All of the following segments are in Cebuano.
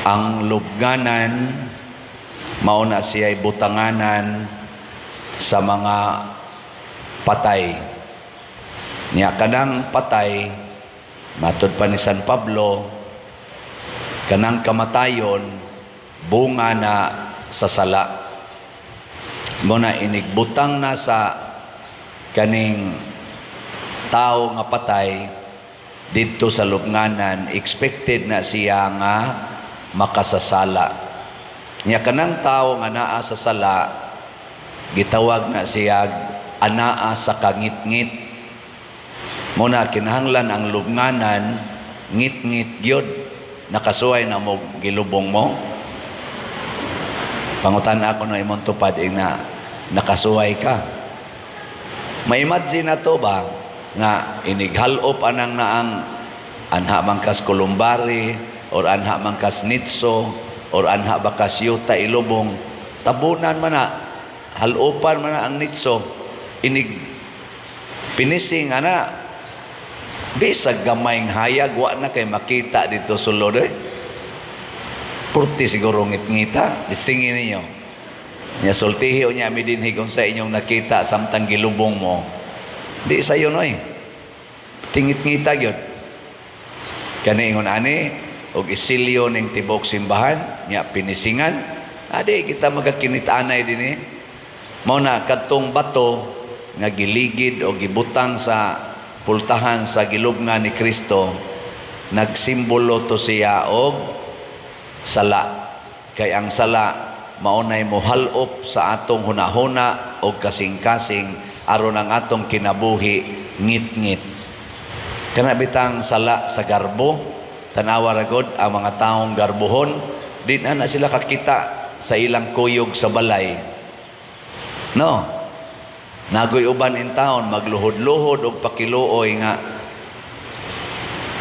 Ang lubnganan mao na siya'y butanganan sa mga patay. Nya kanang patay, matud pa ni San Pablo, kanang kamatayon bunga na sa sala. Mao na inigbutang na sa kaning tao nga patay didto sa lubnganan, expected na siya nga makasasala. Nya kanang tao nga naa sa sala, gitawag na siya anaa sa kangitngit. Mao na kinahanglan ang lubnganan ngit-ngit gyud. Nakasuway na mo gilubong mo? Pangutan ako no imong tupad, ing na nakasuway ka. Ma-imagine na to ba nga inighalop anang naang anha man kas columbary or anha man kas nitso or anha ba kas yuta ilubong, tabunan man na, halopan man na ang nitso, inig pinising ana, bisag gamayng hayag wa na kay makita dito sulod eh. Purti siguro ngit-ngita. Distingin ninyo. Nya sultihi niya mi dinhi kung sa inyong nakita samtang gilubong mo. Di sayo no eh. Tingit-ngita gyud. Kani ingon ani og isilyo ning tibok simbahan nya pinisingan. Adi kita magakinit-anay dinhi. Mao na kadtong bato nga giligid o gibutang sa pultahan sa gilubngan ni Kristo, nagsimbolo to siya og sala. Kay ang sala maunay mohalop sa atong hunahuna og kasing-kasing aron ang atong kinabuhi ngit-ngit. Kana bitang sala sa garbo, tanawa ra gud ang mga taong garbohon, di na na sila kakita sa ilang kuyog sa balay. No. Nagoy uban in town magluhod-luhod og pakiluoy nga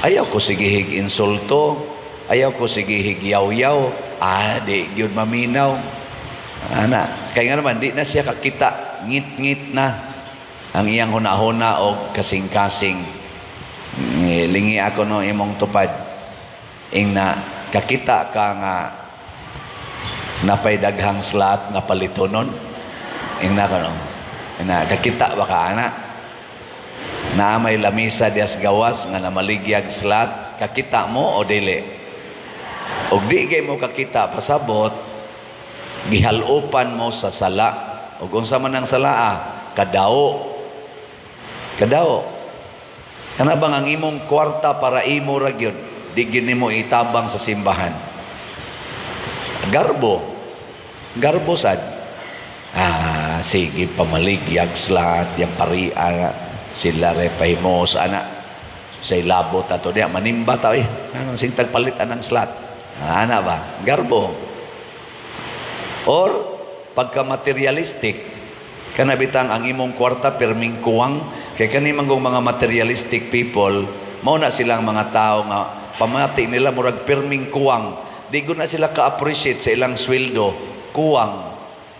ayaw ko sigihig insulto, ayaw ko sigihig yaw-yaw, di gyud maminaw. Ana, kay nga naman di na siya kakita, ngit-ngit na ang iyang hunahuna og kasing-kasing. Lingi ako no imong tupad. Ing na kakita ka nga napay daghang slot nga palitonon. Ing na kono. Ing na kakita ba ka ana? Naa may lamisa dias gawas nga namaligyag slot, kakita mo o dili? Og di kay mo kakita, pasabot gihalopan mo sa sala. Og unsa man ang sala ah? Kadao. Kadao. Kana bang ang imong kwarta para imo ra gyud, di gyud nimo itabang sa simbahan. Garbo. Garbo sad. Ah, sige pamaligyag slot, yang parian sila re pahimos ana sa ilabot ato diya manimba ta eh. Ano sing tagpalit anang slot? Ah, ana ba? Garbo. Or pagka materialistic, kana bitang ang imong kwarta pirming kuwang. Kay kani manggong mga materialistic people, mao na silang mga tao nga pamati nila murag pirming kuwang. Di gud na sila ka-appreciate sa ilang sweldo, kuwang.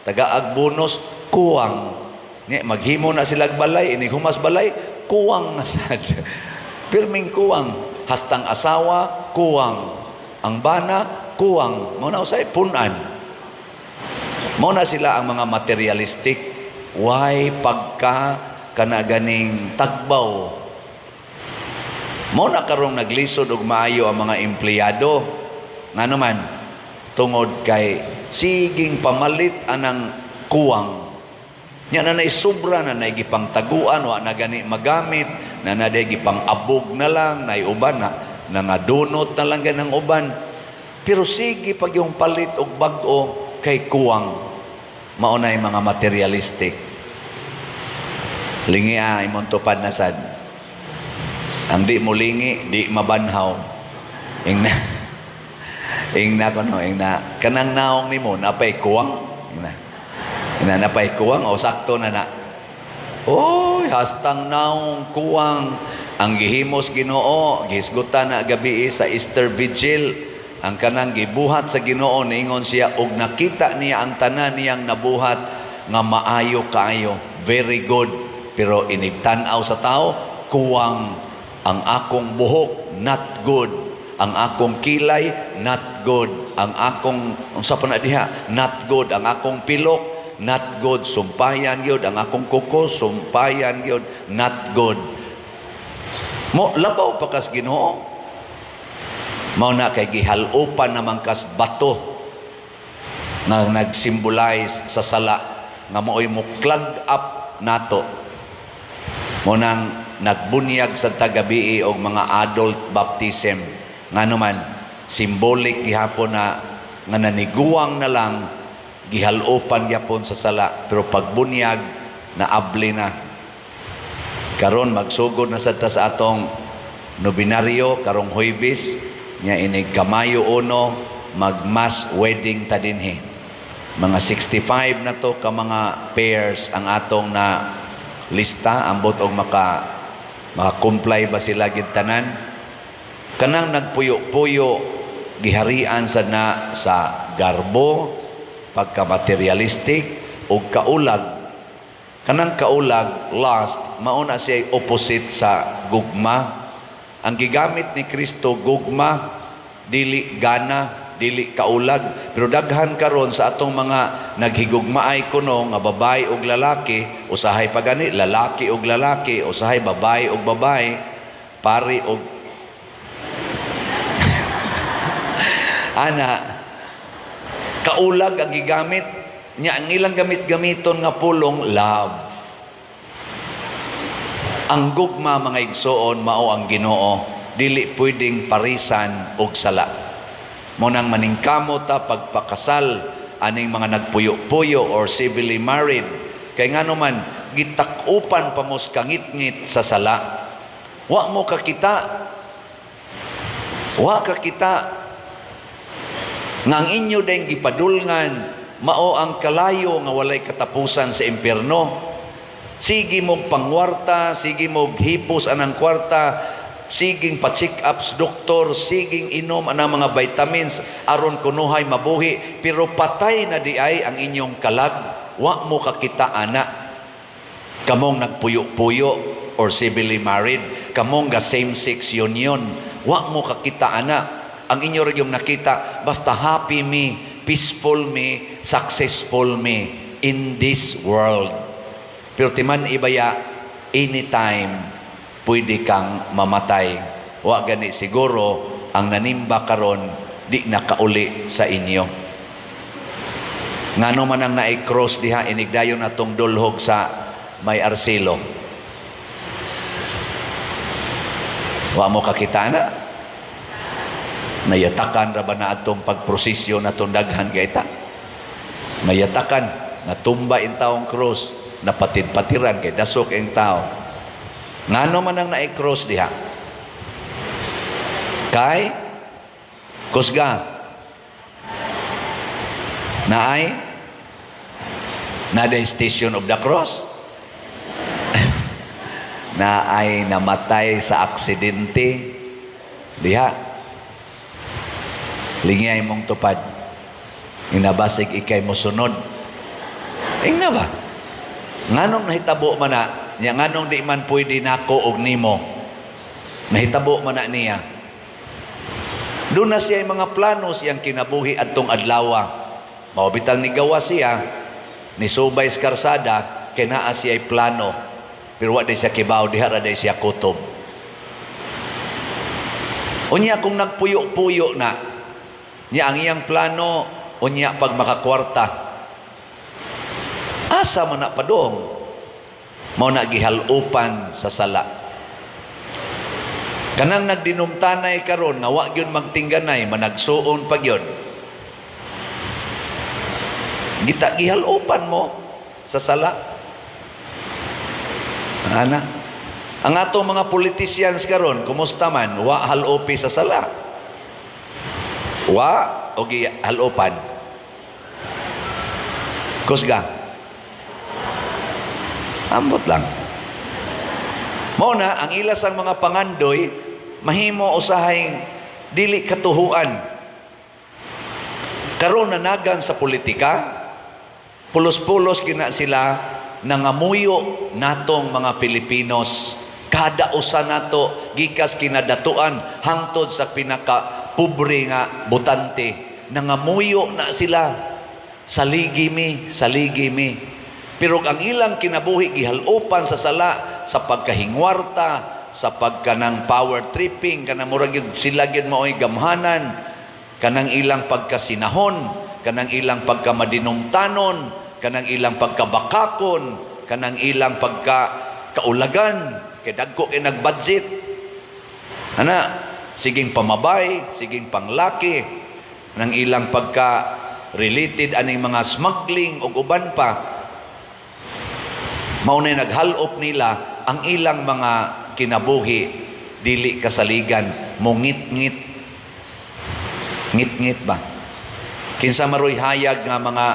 Tagaag bonus, kuwang. Nga maghimo na sila balay, inig humas balay, kuwang na sad. Pirming kuwang. Hastang asawa, kuwang. Ang bana, kuwang. Mao na usay punan. Mao na sila ang mga materialistic. Why pagka kana ganing tagbaw? Mao na karong naglisod og maayo ang mga empleyado. Ngano man? Tungod kay siging pamalit anang kuwang. Nya na nay sobra na nay gipangtaguan, wa na gani magamit, na na day gipang-abog na lang, nay uban na nangadunot na lang ganang uban. Pero sige pag yung palit og bag-o kay kuwang. Mao na yung mga materialistic. Lingi ah, imong tupad na sad. Ang di mo lingi, di mabanhaw. Ing na kono, ing na kanang naong nimo napay kuwang. Ing na. Ing na napay kuwang o sakto na na. Oy, hastang naong kuwang. Ang gihimos Ginoo, gihisgutan na gabi sa Easter Vigil. Ang kanang gibuhat sa Ginoo, niingon siya og nakita niya ang tanan niyang nabuhat nga maayo kaayo, very good. Pero inigtan-aw sa tao, kuwang. Ang akong buhok, not good. Ang akong kilay, not good. Ang akong unsa pa na diha, not good. Ang akong pilok, not good. Sumpayan gyud. Ang akong kuko, sumpayan gyud, not good. Mo labaw pa kas Ginoo. Mao na kay gihal-opan naman kas bato nga nag-symbolize sa sala nga maoy mo clog up nato. Mao nang nagbunyag sa tagabii og mga adult baptism, ngano man symbolic gihapon na nga naniguwang na lang, gihal-opan gyapon sa sala, pero pagbunyag naabli na. Karon magsugod na sad ta sa atong nobinaryo karong Huwebes nya. Inig ka-Mayo 1, mag mass wedding ta dinhi. Mga 65 na to ka mga pairs ang atong na lista. Ambot og maka maka-comply ba sila gid tanan. Kanang nagpuyo-puyo, giharian sa na sa garbo, pagka-materialistic ug kaulag. Kanang kaulag, lust, mao na siya opposite sa gugma. Ang gigamit ni Kristo gugma, dili gana, dili kaulag. Pero daghan karon sa atong mga naghigugmaay kuno nga babae ug lalaki, usahay pa gani lalaki ug lalaki, usahay babae ug babae, pari og ana, kaulag ang gigamit nya. Ang ilang gamit-gamiton nga pulong, love. Ang gugma, mga igsoon, mao ang Ginoo, dili pwedeng parisan og sala. Mao nang maningkamot ta pagpakasal aning mga nagpuyo-puyo or civilly married, kay ngano man gitak-upan pa mos kangitngit sa sala. Wa mo kakita, wa kakita nga ang inyo dayong gipadulngan mao ang kalayo nga walay katapusan sa impyerno. Sige mog pangwarta, sige mog hipos anang kwarta, siging pa-check up sa doktor, siging inom anang mga vitamins aron kunuhay mabuhi, pero patay na di ay ang inyong kalag. Wa mo kakita ana. Kamong nagpuyo-puyo or civilly married, kamong ga same-sex union, wa mo kakita ana. Ang inyo ra yung nakita, basta happy me, peaceful me, successful me in this world. Pero timan ibaya, anytime pwede kang mamatay. Wa gani siguro ang nanimba karon di nakauli sa inyo. Ngano man ang naay cross diha inigdayon atong dulhog sa may Arcelo? Wa mo kakita na? Nayatakan ra ba na atong pagprosesyon atong daghan kay ta? Nayatakan, natumba in taong cross, napatid-patiran kay dasok ang tao. Ngano man ang naay cross diha? Kay kusga naay na the Station of the Cross, na ay namatay sa aksidente diha. Lingay mong tupad, inabasig ikay mosunod. Ingna ba, nganong nahitabo man na nya? Nganong di man pwede nako og nimo? Nahitabo man na niya. Doon na siya mga plano siyang kinabuhi adtong adlawa. Mao bitang nigawa siya, nisubay sa karsada kay naa siya plano, pero wa day siya kibaw diha ra day siya kutob. Unya kung nagpuyo-puyo na niya, ang iyang plano unya pag makakwarta, asa man na padong? Mao na gihal-upan sa sala. Kanang nagdinumtanay karon nga wa gyud magtingganay, managsuon pa gyud, gita gihal-upan mo sa sala ana. Ang atong mga politicians karon, kumusta man? Wa halopi sa sala? Wa o gihalopan? Kusga, ambot lang. Mao na ang ilas ang mga pangandoy mahimo usahay dili katuhuan. Karon nanagan sa politika, pulos-pulos gina sila nangamuyo natong mga Pilipinos. Kada usa nato, gikas kinadatuan hangtod sa pinaka pobre nga botante, nangamuyo na sila, "Saligi mi, saligi mi." Pero ang ilang kinabuhi gihalopan sa sala, sa pagkahingwarta, sa pagkanang power tripping, kanang murag gyud sila gyud mao'y gamhanan, kanang ilang pagkasinahon, kanang ilang pagkamadinumtanon, kanang ilang pagkabakakon, kanang ilang pagka kaulagan kay dagko kay nagbudget ana, siging pamabay, siging panglaki ng ilang pagka related aning mga smuggling ug uban pa, mao na naghalop nila ang ilang mga kinabuhi, dili kasaligan, mungit-ngit, ngit-ngit ba. Kinsa maroy hayag nga mga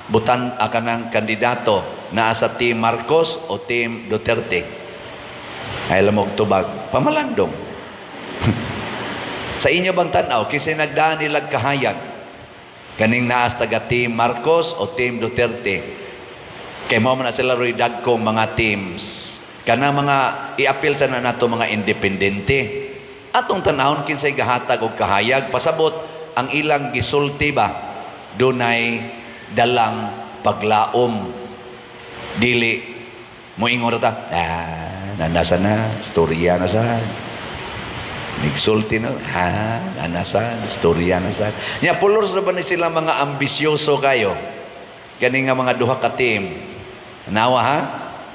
butan kanang kandidato, naa sa Team Marcos o Team Duterte? Ay lamog tubag pamalandong. Sa inyo bang tanaw, kinsa nagdaan nilag kahayag, kaning naas taga Team Marcos o Team Duterte? Kay mao man na sila roy dagkong mga teams, kana mga iapil sa na nato mga independente. Atong tanawon kinsay gahatag og kahayag. Pasabot ang ilang gisulti ba, dunay dalang paglaom. Dili moingon ta, "Ah, nanasa na storya na sa nigsulti na, ha, nanasa storya na sa nya." Pulor sa ba ni sila mga ambisyoso kayo kani nga mga duha ka team? Nawa ha,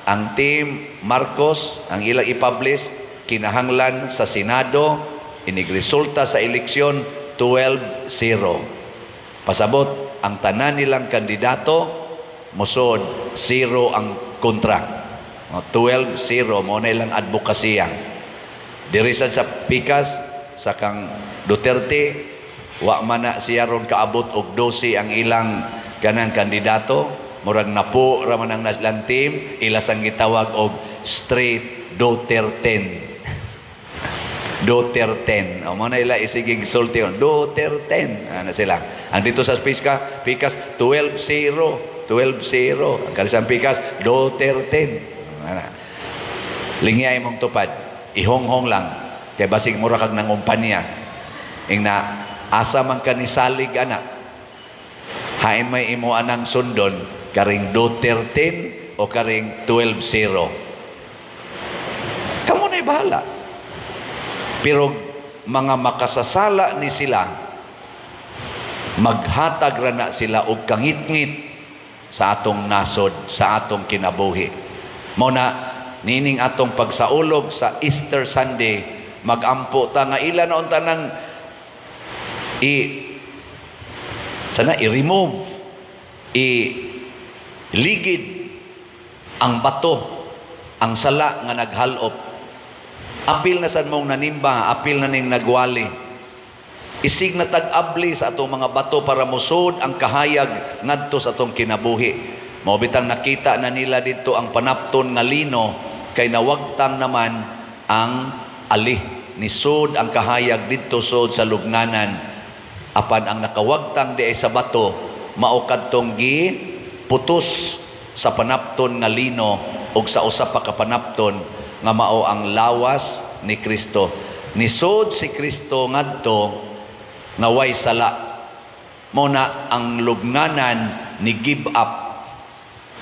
ang Team Marcos, ang ilang i-publish, kinahanglan sa Senado, inigresulta sa eleksyon 12-0. Pasabot ang tanan nilang kandidato mosod, zero ang kontra. O, 12-0 mo na ilang advokasya. Diri sa pikas sa kang Duterte, wa man na siya ron kaabot og 12 ang ilang kanang kandidato. Murag napo ra man ang naslang team, ila sang gitawag og straight Duterte. Duterte. O mo na ila isigig sulti on Duterte. Ano sila? Ang dito sa Pikas, Pikas 12-0, 12-0. Ang kalisang Pikas Duterte. Ana. Lingyay mong tupad. Ihonghong lang. Kay basig mura kag nangumpanya. Ing na asa man ka ni salig ana. Hain may imo anang sundon, karing Duterte o karing 12-0. Kamo na'y bahala. Pero mga makasasala ni sila, maghatag ra na sila og kangitngit sa atong nasod, sa atong kinabuhi. Mao na nining atong pagsaulog sa Easter Sunday, magampo ta nga ila na unta nang i sana i-remove, i ligid ang bato, ang sala nga naghalop. Apil na sad mong nanimba, apil na ning nagwali. Isig na tag-abli sa atong mga bato para musod ang kahayag ngadto sa atong kinabuhi. Mao bitang nakita na nila dito ang panapton nga lino kay nawagtang naman ang ali. Nisod ang kahayag didto sod sa lubnganan. Apan ang nakawagtang di ay sa bato, mao kadtong gi putos sa panapton nga lino og sa usa pa ka panapton nga mao ang lawas ni Kristo. Nisod si Kristo ngadto nga way sala. Mao na ang lubnganan ni give up.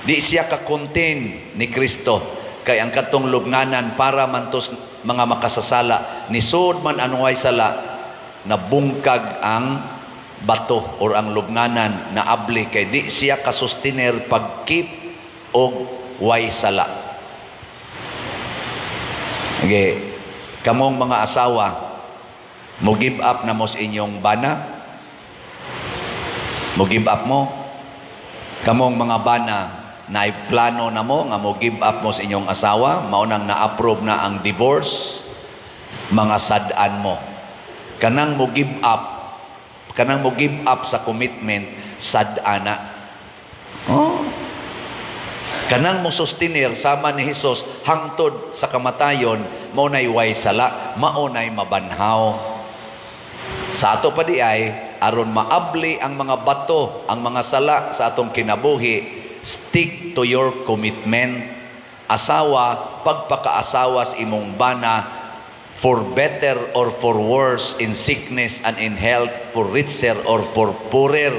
Di siya ka-contain ni Kristo kay ang katong lubnganan para man tos mga makasasala. Nisod man ang way sala, nabungkag ang bato or ang lubnganan na abli kay di siya kasustiner pag-keep og way sala. Okay. Kamong mga asawa, mo give up na mo sa inyong bana? Mo give up mo? Kamong mga bana, na plano na mo nga mo give up mo sa inyong asawa, mao nang na-approve na ang divorce, mga sad-an mo. Kanang mo give up, kanang mo give up sa commitment, sad-ana. Oh. Kanang mo sustenir sama ni Hesus hangtod sa kamatayon, mao nay way sala, mao nay mabanhaw. Sa ato pa di ay aron maabli ang mga bato, ang mga sala sa atong kinabuhi, stick to your commitment. asawa, pagpakaasawa sa imong bana, for better or for worse, in sickness and in health, for richer or for poorer,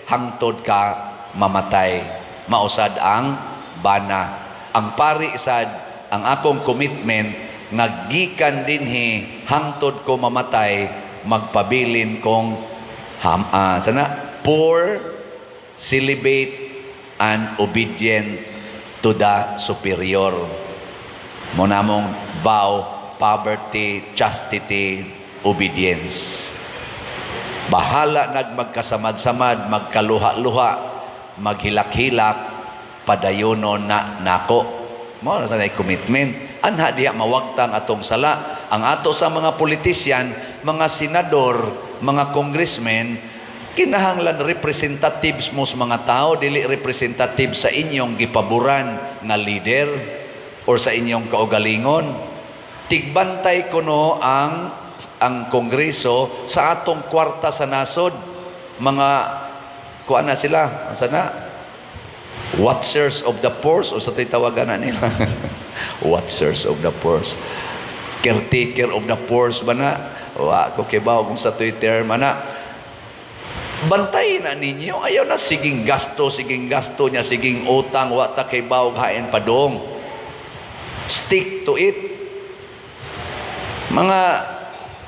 hangtod ka mamatay. Mao sad ang bana. Ang pari sad, ang akong commitment nga gikan dinhi hangtod ko mamatay, magpabilin kong sana poor, celibate, and obedient to the superior. Mao na among vow: poverty, chastity, obedience. Bahala nag magkasamad-samad, magkaluha-luha, maghilak-hilak, padayonon na nako. Mao na sanay commitment. Anha diha mawagtang atong sala. Ang ato sa mga politisyan, mga senador, mga congressmen, kinahanglan representatives mo sa mga tao, dili representative sa inyong gipaboran nga leader or sa inyong kaugalingon. Tigbantay kuno ang kongreso sa atong kwarta sa nasod. Mga kuan na sila, asa na? Watchers of the purse o sa tawagan na nila. Watchers of the purse. Caretaker of the purse ba na? Wa ko kibaw kung sa to'y term ana. Bantay na ninyo. Ayaw na siging gasto niya, siging utang, wa ta kibaw hain padong. Stick to it. Mga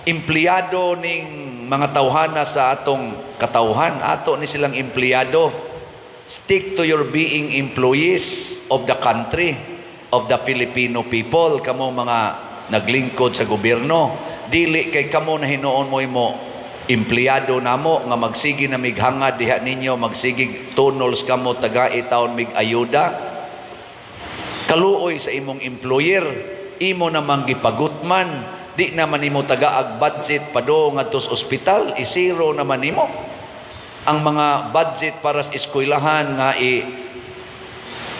empleyado ning mga tawhana sa atong katawhan, ato ni silang empleyado. Stick to your being employees of the country, of the Filipino people, kamo mga naglingkod sa gobyerno. Dili kay kamo na hinuon mo mo empleyado namo nga magsige na mighangad diha ninyo, magsige tunols kamo, tagai taon mig ayuda. Kaluoy sa imong employer, imo namang gipagutman, di naman nimo tagaag budget padung ngadto sa ospital, isiro naman nimo ang mga budget para sa eskwelahan nga i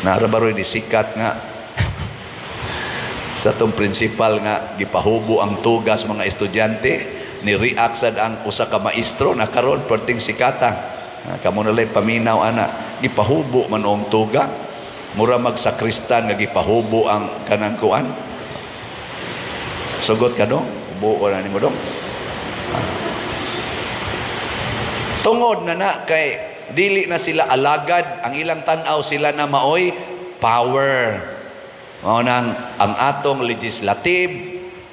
naara ba di sikat nga sa atong principal nga gipahubo ang tugas mga estudyante, ni react sad ang usa ka maestro na karon perting sikata. Ah, kamo na lay paminaw ana, gipahubo man ang tuga, mura magsakristan nga gipahubo ang kanang kuan. Sugot ka dong, hubo na nimo dong. Ah. Tungod na na kay dili na sila alagad, ang ilang tan-aw sila na maoy power. Mao nang ang atong legislative,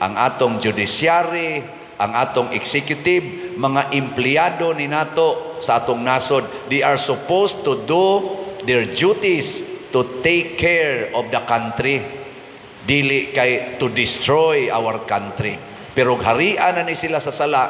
ang atong judiciary, ang atong executive, mga empleyado ni nato sa atong nasod, they are supposed to do their duties to take care of the country. Dili kay to destroy our country. Pero harian na ni sila sa sala,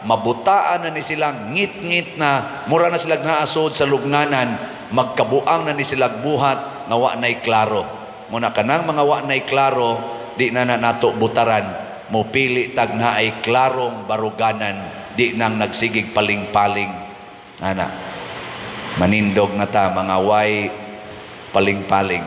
mabutaan na ni sila, ngit-ngit na, mura na sila naasod sa lubnganan, magkabuang na ni sila buhat nga wa na'y klaro. Muna kanang mga wa na'y klaro, di na na nato butaran, mupili tag naay klarong baruganan, di nang nagsigig paling-paling. Ana, manindog na ta mga way paling-paling.